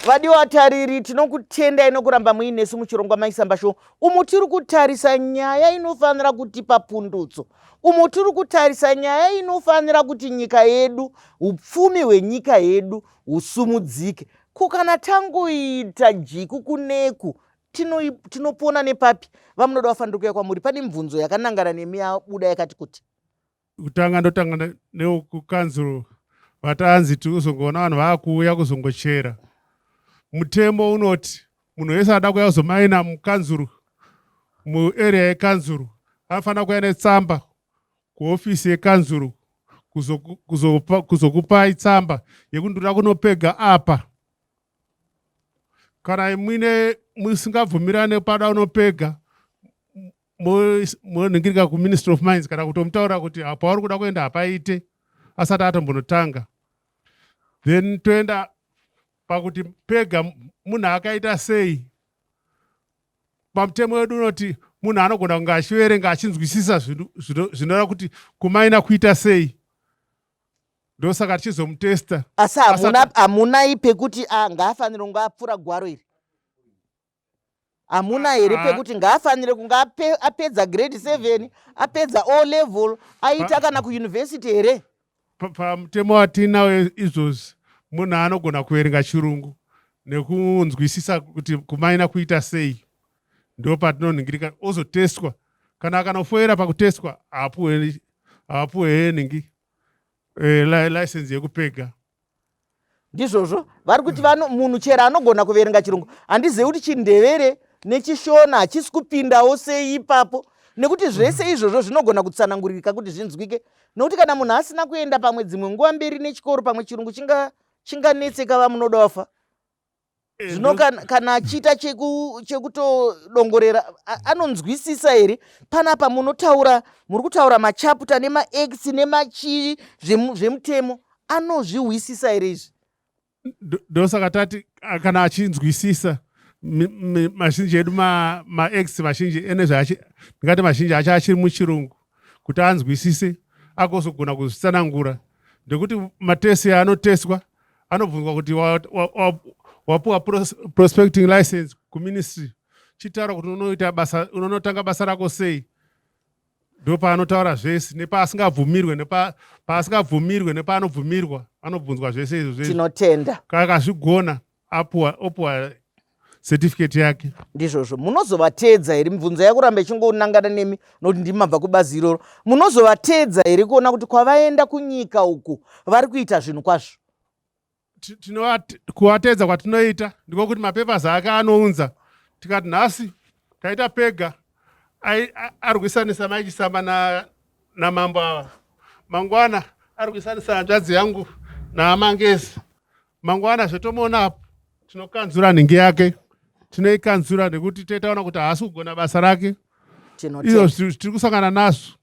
Vadiwa tariri, tinokutendai nokuramba muinesu muchirongwa Maisamba Show, umo tiri kutarisa nyaya inofanira kutipa pundutso, umo tiri kutarisa nyaya inofanira kuti nyika yedu, upfumi hwenyika yedu husumudzike. Ko kana tangoita jiku kuneku, tinopona nepapi? Vamunoda vafanira kuuya kwamuri, pane mibvunzo yakanangana nemi yabuda yakati kuti. Kutanga ndotanga nekukanzuro vatanzi tiri kuzongoona vanhu vaakuuya kuzongochera. Mutemo unoti munhu wese ada kuuya kuzomaina mukanzuru, muarea yekanzuru, anofanira kuuya netsamba kuhofisi yekanzuru kuzokupai tsamba yekuti ndoda kunopega apa. Kana muine musingabvumirane pada unopega, monhingirika kuMinistry of Mines kana kutomutaura kuti pauri kuda kuenda hapaite, asati atombonotanga. Then toenda pakuti pega munhu akaita sei. Pamutemo wedu unoti munhu anogona kunge achiverenga achinzwisisa zvinoreva kuti kumaina kuita sei, ndosaka tichizomutesta. Asi hamunai pekuti ngaafanire kunge apfuura gwaro iri? Hamuna here pekuti ngaafanire kunge apedza grade 7, apedza O level, aita kana kuyunivhesiti here? Pamutemo watinawo izvozvi, munhu anogona kuverenga Chirungu nekunzwisisa kuti kumaina kuita sei, ndo patinonhingirika ozotestwa. Kana akanofoera pakutestwa, haapuwe nhingi license yekupega. Ndizvozvo vari kuti munhu chero anogona kuverenga Chirungu. Handizivi kuti Chindevere neChishona hachisi kupindawo sei ipapo, nekuti zvese izvozvo zvinogona kutsanangurika kuti zvinzwike, nokuti kana munhu asina kuenda pamwe dzimwe nguva mberi nechikoro, pamwe Chirungu chinganetseka. Vamunoda wafa zvino kana achiita chekutodongorera, anonzwisisa here? Panapa munotaura, muri kutaura machapter nemaacts nemachii zvemutemo, anozvihwisisa here izvi? Ndosaka tati kana achinzwisisa. Mazhinji edu maacts mazhinji ene zvachi, ndingati mazhinji acho achiri muChirungu, kuti anzwisise agozogona kuzvitsanangura, ndekuti matest anotestwa anobvunzwa kuti wapuwa prospecting license kuministry, chitaura kuti unoita basa, unonotanga basa rako sei. Ndopaanotaura zvese nepaasingabvumirwe, nepaasingabvumirwe, nepaanobvumirwa, anobvunzwa zvese izvo zvese. Tinotenda. Kana akazvigona, apuwa, opuwa certificate yake. Ndizvozvo. Munozovateedza here? Mibvunzo yakuramba ichingonangana nemi nokuti ndimi mabva kubazi iroro. Munozovateedza here kuona kuti kwavaenda kunyika uku vari kuita zvinhu kwazvo? Kuvateedza kwatinoita ndiko kuti mapapers ake anounza. Tikati nhasi taita pega arwisanisa Maichisamba namambo ava, mangwana arwisanisa hanzvadzi yangu naamangezi, mangwana zvetomuona apo, tinokanzura nhingi yake, tinoikanzura nekuti toitaona kuti haasi kugona basa rake. Tinotenda. Izvo tiri kusangana nazvo.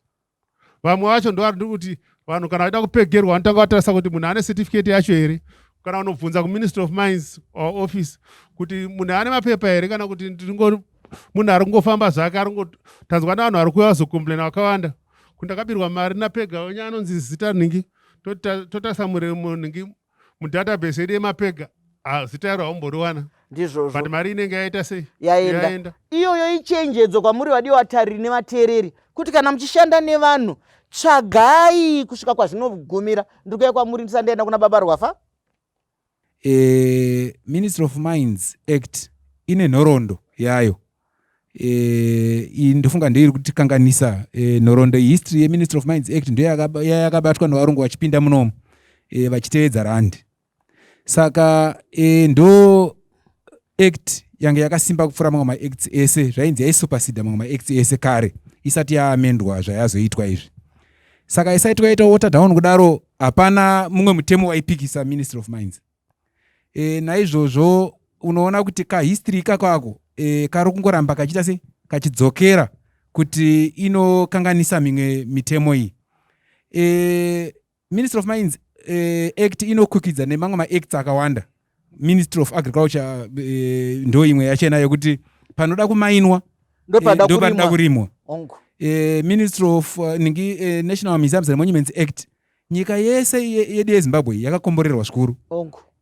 Vamwe vacho ndo vari kuti vanhu kana vaida kupegerwa vanotanga vatarisa kuti munhu ane certificate yacho here, kana unobvunza kuMinistry of Mines or office kuti munhu ane mapepa here, kana kuti munhu ari kungofamba zvake. Ari tanzwa nevanhu vari kuuya vazocomplaina vakawanda kuti ndakabirwa mari napega onya anonzi zita nhingi. Totarisa munhingi mudatabase yedu yemapega, zita iro haumboriwana. Ndizvozvo. But mari inenge yaita sei? Yaenda. Iyoyo ichenjedzo kwamuri vadiwa vatariri nevateereri, kuti kana muchishanda nevanhu, tsvagai kusvika kwazvinogumira. Ndiri kuuya kwamuri, ndisati ndaenda kuna Baba Rwafa. Ministry of Mines Act ine nhoroondo yayo. Iyi ndofunga ndeiri kutikanganisa. Nhoroondo, history yeMinistry of Mines Act ndo yakabatwa nevarungu vachipinda munomu vachitevedza randi. Saka ndo act yange yakasimba kupfuura mamwe maacts ese, zvainzi yaisuperseda mamwe maacts ese kare isati yaamendwa zvayazoitwa izvi. Saka isati yaita water down kudaro, hapana mumwe mutemo waipikisa Ministry of Mines. Naizvozvo unoona kuti kahistory ikako ako kari kungoramba kachiita se kachidzokera kuti inokanganisa mimwe mitemo iyi. Ministry of Mines Act inokwikidza nemamwe maacts akawanda. Ministry of Agriculture ndo imwe yachena yekuti panoda kumainwa ndopada ndopanoda kurimwa. Kurimwa. Ministry of ningi National Museums and Monuments Act. Nyika yese yedu yeZimbabwe yakakomborerwa zvikuru.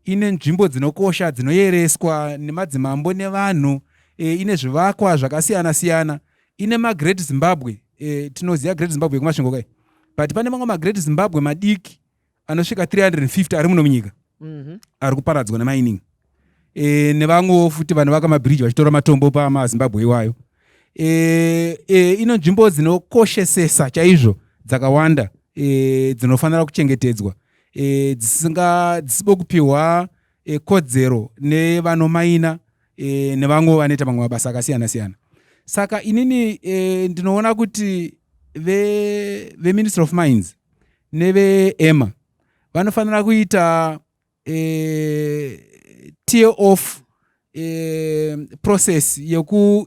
Ine nzvimbo dzinokosha dzinoyereswa nemadzimambo nevanhu. Ine zvivakwa zvakasiyana siyana. Ine maGreat Zimbabwe. Tinoziva Great Zimbabwe yekuMasvingo kai, but pane mamwe maGreat Zimbabwe madiki anosvika 350 ari muno munyika ari kuparadzwa nemining, nevamwewo futi vanovaka mabhiriji vachitora matombo pamaZimbabwe iwayo. Ino nzvimbo dzinokoshesesa chaizvo dzakawanda, dzinofanira kuchengetedzwa, dzisibo kupiwa kodzero nevanomaina nevamwewo vanoita mamwe mabasa akasiyana siyana. Saka inini ndinoona kuti veMinistry of Mines neveEMA vanofanira kuita tear off process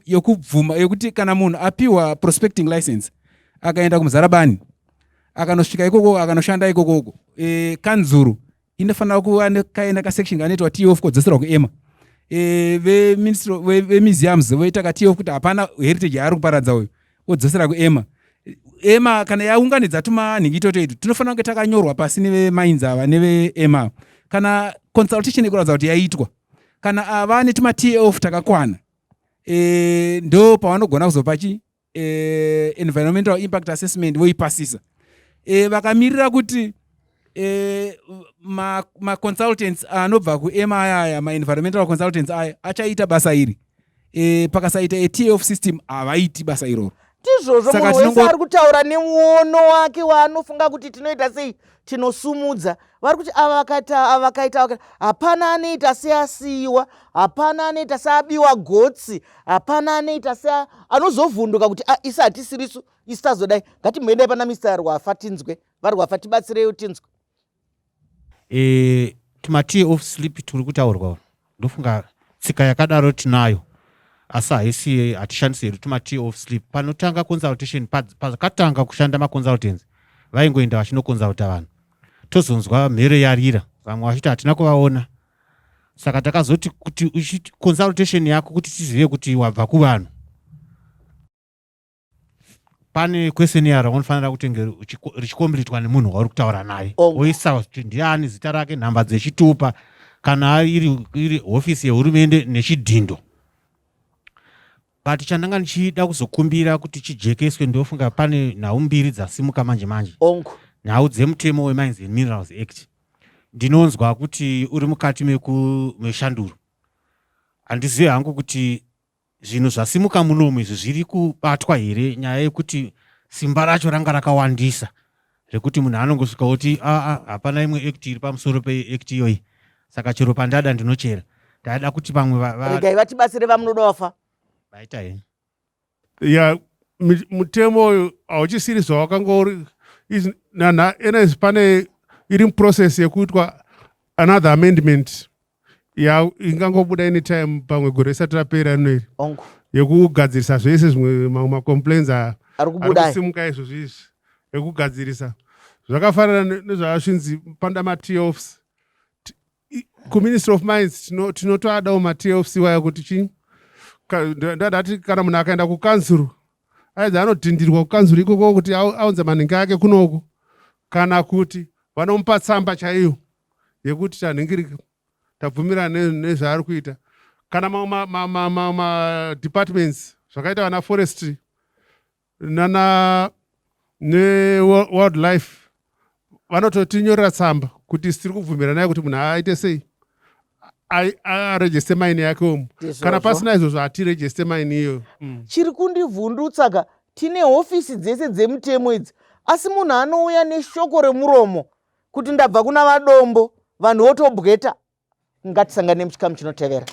yekubvuma, yekuti kana munhu apiwa prospecting license, akaenda kuMuzarabani, akanosvika ikoko, akanoshanda ikokoko, kanzuru inofanira kuva nekaenda kasection kanoitwa tear off, kodzoserwa kuEMA. Vemuseums voita katear off kuti hapana heritage yaari kuparadza uyu, odzosera kuEMA. EMA kana yaunganidza tumanhingi itoto itu, tinofanira kunge takanyorwa pasi nevemines ava neveEMA, kana consultation ikuratidza kuti yaitwa. Kana ava netuma tear off takakwana, ndo pavanogona kuzopa chi environmental impact assessment, voipasisa. Vakamirira kuti maconsultants anobva kuEMA aya, maenvironmental consultants aya achaita basa iri, pakasaita a tear off system, havaiti basa iroro. Tizvozvo. Saka Munhu wese tinongo ari kutaura nemuono wake waanofunga kuti tinoita sei, tinosumudza. Vari kuti ava vakaita, ava vakaita, vakaita. Hapana anoita seasiyiwa, hapana anoita seabiwa gotsi, hapana anoita se anozovhunduka kuti, "Ah, isi hatisirisu, isi tazodai." Ngatimboendai pana Mr Rwafa tinzwe. VaRwafa, tibatsireiwo tinzwe. Tuma tear off slip turi kutaurwa, ndofunga tsika yakadaro tinayo, asi haisi, hatishandisi hedu tuma tear off slip. Panotanga consultation, pakatanga kushanda maconsultants, vaingoenda vachinoconsulta vanhu, tozonzwa mhere yarira, vamwe vachiti hatina kuvaona. Saka takazoti kuti consultation yako, kuti tizive kuti wabva kuvanhu, pane questionnaire raunofanira kutenge richicompletwa nemunhu wauri kutaura naye. Woisa kuti ndiani, zita rake, nhamba dzechitupa, kana iri hofisi yehurumende, nechidhindo. But chandanga ndichida kuzokumbira kuti chijekeswe, ndofunga pane nhau mbiri dzasimuka manje manje. Nhau dzemutemo weMines and Minerals Act, ndinonzwa kuti uri mukati meshanduro. Handizivi hangu kuti zvinhu zvasimuka munomu izvi zviri kubatwa here, nyaya yekuti simba racho ranga rakawandisa zvekuti munhu anongosvika oti, "Aa, hapana imwe act iri pamusoro peact iyoyi, saka chero pandada ndinochera." Ndaida kuti pamwe Regai vatibatsire vamunoda wafa. Vaita henyu. Ya, mutemo uyu hauchisiri zvawakanga uri. Ns pane iri muprocess yekuitwa another amendment ya ingangobuda anytime, pamwe gore risati rapera rino iri, yekugadzirisa zvese zvimwe, mamwe macomplaints ari ari kubuda. Kusimuka izvozvo izvi, ekugadzirisa zvakafanana nezvazvinzi panda matear offs. KuMinistry of Mines tinotoadawo matear offs iwayo kuti chi ndadati kana munhu akaenda kukanzuru, aidza anodhindirwa kukanzuru ikoko kuti aunze manhingi ake kunoku, kana kuti vanomupa tsamba chaiyo yekuti tanhingirika, tabvumirana nezvaari kuita. Kana mamwe madepartments zvakaita vana forestry nana newildlife vanototinyorera tsamba kuti tiri kubvumira naye kuti munhu aite sei, aregister mine yake umu. Kana pasina izvozvo, hatiregister mine iyoyo. Chiri kundivhundutsa ka, tine hofisi dzese dzemutemo idzi, asi munhu anouya neshoko remuromo kuti ndabva kuna vaDombo, vanhu votobweta. Ngatisangane muchikamu chinotevera.